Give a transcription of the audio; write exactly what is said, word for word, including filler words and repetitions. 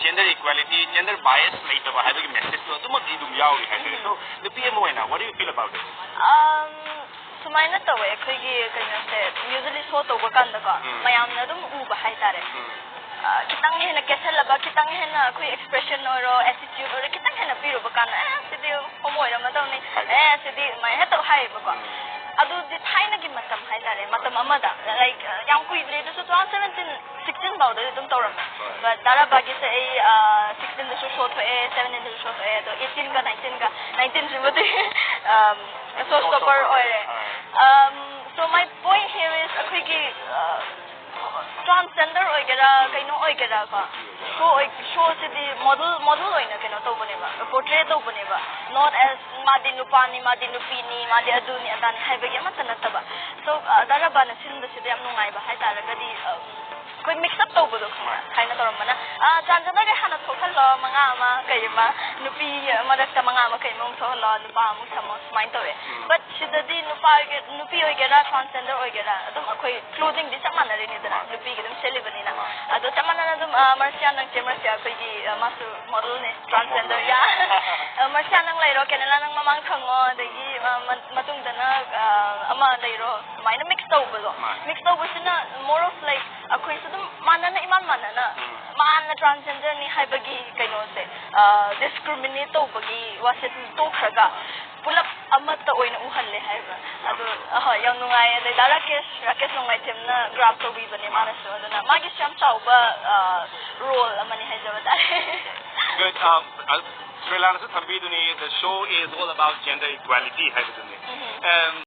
Gender equality, gender bias ꯂꯩꯇꯕ ꯍꯥꯏꯕꯒꯤ message ꯇꯣ ꯑꯗꯨꯃꯛꯇꯤ ꯑꯗꯨꯝ ꯌꯥꯎꯔꯤ ꯍꯥꯏꯇꯥꯔꯦ꯫ So, ꯅꯨꯄꯤ ꯑꯃ ꯑꯣꯏꯅ, what do you feel about it? Um, ꯁꯨꯃꯥꯏꯅ ꯇꯧꯋꯦ, ꯑꯩꯈꯣꯏꯒꯤ ꯀꯩꯅꯣꯁꯦ, usually show ꯇꯧꯕ ꯀꯥꯟꯗꯀꯣ, ꯎꯝ꯫ ꯃꯌꯥꯝꯅ ꯑꯗꯨꯝ ꯎꯕ ꯍꯥꯏꯇꯥꯔꯦ꯫ ꯎꯝ꯫ ꯑ, ꯈꯤꯇꯪ ꯍꯦꯟꯅ ꯀꯦꯁꯜꯂꯕ, ꯈꯤꯇꯪ ꯍꯦꯟꯅ ꯑꯩꯈꯣꯏ expression ꯑꯣꯏꯔꯣ, attitude ꯑꯣꯏꯔꯣ, ꯈꯤꯇꯪ ꯍꯦꯟꯅ ꯄꯤꯔꯨꯕ ꯀꯥꯟꯗ, "ꯑꯦ, ꯁꯤꯗꯤ homo ꯑꯣꯏꯔꯝꯃꯗꯧꯅꯤ, ꯍꯥꯏꯕ꯫ ꯑꯦ, ꯁꯤꯗꯤ," ꯑꯗꯨꯃꯥꯏꯅ ꯍꯦꯛꯇ ꯍꯥꯏꯌꯦꯕꯀꯣ꯫ ꯎꯝ꯫ ꯑꯗꯨꯗꯤ ꯊꯥꯏꯅꯒꯤ ꯃꯇꯝ ꯍꯥꯏꯇꯥꯔꯦ, ꯃꯇꯝ ꯑꯃꯗ, like, ꯑ, ꯌꯥꯝ ꯀꯨꯏꯗ꯭ꯔꯦ, ꯑꯗꯨꯁꯨ two thousand seventeen, sixteen ꯐꯥꯎꯗꯗꯤ ꯑꯗꯨꯝ ꯇꯧꯔꯝꯃꯦ꯫ ꯍꯣꯏ꯫ But ꯗꯥ ꯔꯥꯕꯥꯒꯤꯁꯦ ꯑꯩ, ꯑ, sixteen ꯗꯁꯨ show ꯊꯣꯛꯑꯦ, seventeen ꯗꯁꯨ show ꯊꯣꯛꯑꯦ, ꯑꯗꯣ eighteen ꯒ nineteen ꯒ, nineteen ꯁꯤꯃꯗꯤ, um, show stopper ꯑꯣꯏꯔꯦ꯫ ꯍꯣꯏ꯫ Um, so my point here is, ꯑꯩꯈꯣꯏꯒꯤ, ꯑ, transgender ꯑꯣꯏꯒꯦꯔꯥ, ꯀꯩꯅꯣ ꯑꯣꯏꯒꯦꯔꯥ ꯀꯣ, show ꯑꯣꯏ-, show ꯁꯤꯗꯤ model, model ꯑꯣꯏꯅ ꯀꯩꯅꯣ ꯇꯧꯕꯅꯦꯕ, portray ꯇꯧꯕꯅꯦꯕ, not as ꯃꯥꯗꯤ ꯅꯨꯄꯥꯅꯤ, ꯃꯥꯗꯤ ꯅꯨꯄꯤꯅꯤ, ꯃꯥꯗꯤ ꯑꯗꯨꯅꯤ ꯑꯗꯥꯅꯤ ꯍꯥꯏꯕꯒꯤ ꯑꯃꯠꯇ ꯅꯠꯇꯕ꯫ So, ꯑ, ꯗꯥ ꯔꯥꯕꯥꯅ ꯁꯤꯟꯕꯁꯤꯗ ꯌꯥꯝ ꯅꯨꯡꯉꯥꯏꯕ ꯍꯥꯏꯇꯥꯔꯒꯗꯤ, ꯑ, ꯑꯩꯈꯣꯏ mix up ꯇꯧꯕꯗꯣ ꯈꯪꯕ꯭ꯔꯥ? ꯊꯥꯏꯅ ꯇꯧꯔꯝꯕꯅ, ꯑ, transgender ꯒꯩ ꯍꯥꯟꯅ ꯊꯣꯛꯍꯜꯂꯣ, ꯃꯉꯥ ꯑꯃ ꯀꯩ ꯑꯃ, ꯅꯨꯄꯤ ꯃꯔꯛꯇ ꯃꯉꯥ ꯑꯃ ꯀꯩ ꯑꯃ ꯑꯃꯨꯛ ꯊꯣꯛꯍꯜꯂꯣ, ꯅꯨꯄꯥ ꯑꯃꯨꯛ ꯊꯝꯃꯣ, ꯁꯨꯃꯥꯏꯅ ꯇꯧꯋꯦ꯫ But ꯁꯤꯗꯗꯤ ꯅꯨꯄꯥ ꯑꯣꯏꯒꯦ-, ꯅꯨꯄꯤ ꯑꯣꯏꯒꯦꯔꯥ, transgender ꯑꯣꯏꯒꯦꯔꯥ, ꯑꯗꯨꯝ ꯑꯩꯈꯣꯏ clothing ꯗꯤ ꯆꯞ ꯃꯥꯟꯅꯔꯤꯅꯤꯗꯅ, ꯅꯨꯄꯤꯒꯤ ꯑꯗꯨꯝ ꯁꯦꯠꯂꯤꯕꯅꯤꯅ꯫ ꯑꯗꯣ ꯆꯞ ꯃꯥꯟꯅꯅ ꯑꯗꯨꯝ, ꯑ, ꯃꯔꯁꯤꯌꯥ, ꯅꯪ ꯆꯦ ꯃꯔꯁꯤꯌꯥ, ꯑꯩꯈꯣꯏꯒꯤ, ꯑ, ꯃꯥꯁꯨ model ꯅꯦ, transgender, yeah꯫ ꯑ, ꯃꯔꯁꯤꯌꯥ, ꯅꯪ ꯂꯩꯔꯣ, ꯀꯦꯅꯦꯂꯥ, ꯅꯪ ꯃꯃꯥꯡ ꯊꯪꯉꯣ, ꯑꯗꯒꯤ, ꯑ, ꯃ-, ꯃꯇꯨꯡꯗꯅ, ꯑ, ꯑꯃ ꯂꯩꯔꯣ, ꯑꯗꯨꯃꯥꯏꯅ mix ꯇꯧꯕꯗꯣ꯫ ꯃꯥꯅꯦ꯫ Mix ꯇꯧꯕꯁꯤꯅ more of, like, ꯑꯩꯈꯣꯏꯁꯨ ꯑꯗꯨꯝ ꯃꯥꯟꯅꯅ, ꯏꯃꯥꯟ ꯃꯥꯟꯅꯅ, ꯎꯝ꯫ ꯃꯥꯅ transgender ꯅꯤ ꯍꯥꯏꯕꯒꯤ ꯀꯩꯅꯣꯁꯦ, ꯑ, discriminate ꯇꯧꯕꯒꯤ ꯋꯥꯁꯦ ꯇꯣꯛꯈ꯭ꯔꯒ, ꯄꯨꯂꯞ ꯑꯃꯠꯇ ꯑꯣꯏꯅ ꯎꯍꯜꯂꯦ ꯍꯥꯏꯕ꯫ ꯑꯗꯨ, ꯑꯍꯣꯏ, ꯌꯥꯝ ꯅꯨꯡꯉꯥꯏꯌꯦ꯫ ꯑꯗꯩ ꯗꯥ ꯔꯥꯀꯦꯁ, ꯔꯥꯀꯦꯁ ꯅꯣꯡꯃꯥꯏꯊꯦꯝꯅ graph ꯇꯧꯕꯤꯕꯅꯦ ꯃꯥꯅꯁꯨ꯫ ꯑꯗꯨꯅ ꯃꯥꯒꯤꯁꯨ ꯌꯥꯝ ꯆꯥꯎꯕ, ꯑ, role ꯑꯃꯅꯤ ꯍꯥꯏꯖꯕ ꯇꯥꯔꯦ꯫ Good. Um, uh, ꯁ꯭ꯔꯤꯂꯥꯅꯁꯨ ꯊꯝꯕꯤꯗꯨꯅꯤ, the show is all about gender equality ꯍꯥꯏꯕꯗꯨꯅꯤ꯫ ꯎꯝ꯫ Um,